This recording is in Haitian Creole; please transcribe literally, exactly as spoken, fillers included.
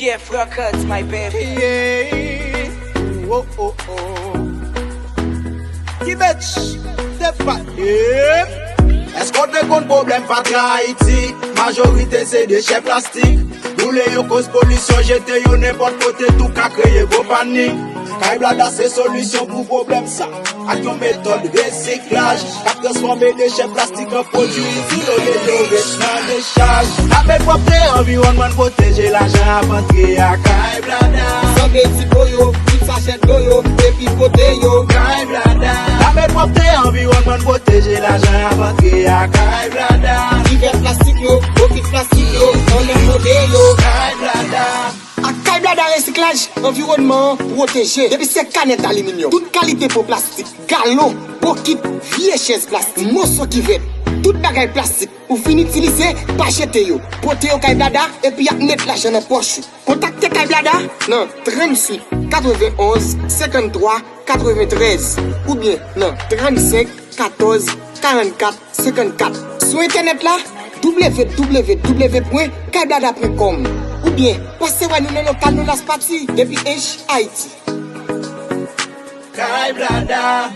Jeff Records, my baby. Yeah. Oh, oh, oh. Ki bitch? Te pa. Yeah. Èske w te konn pwoblèm fatra Ayiti? Majorite se dechè plastik. Boule yo koz polisyon, jete yo nenpòt kote, tou ka kreye gwo panik. Kay Blada se solisyon pou pwoblèm sa. Ak yon metòd resiklaj k ap transfòme dechè plastik an pwodui itil olye yo ret nan dechaj. N ap met pwòpte anviwònman n pwoteje, lajan ap antre a Kay Blada. Sanble ti po yo, tout sachè dlo yo, epi pote yo Kay Blada. N ap met pwòpte anviwònman n pwoteje, lajan ap antre a Kay Blada. Divès plastik yo, bokit plastik yo, anlè pote yo Kay Blada. Ak Kay Blada resiklaj, anviwònman an pwoteje. Depi se kanèt aliminyòm, tout kalite po plastik, galon, bokit, vye chèz plastik, moso kivèt, tout bagay plastik ou fin itilize, pa jete yo. Pote yo Kay Blada epi y ap met lajan nan pòch ou. Kontakte Kay Blada nan tranntuit katrevenonz senkanntwa katreventrèz oubyen nan trannsenk katòz karannkat senkannkat. Sou entènèt la, w w w pwen kay blada pwen kòm, oubyen pase wè nou nan lokal nou Las Patsi depi Ench, Ayiti. Kay Blada.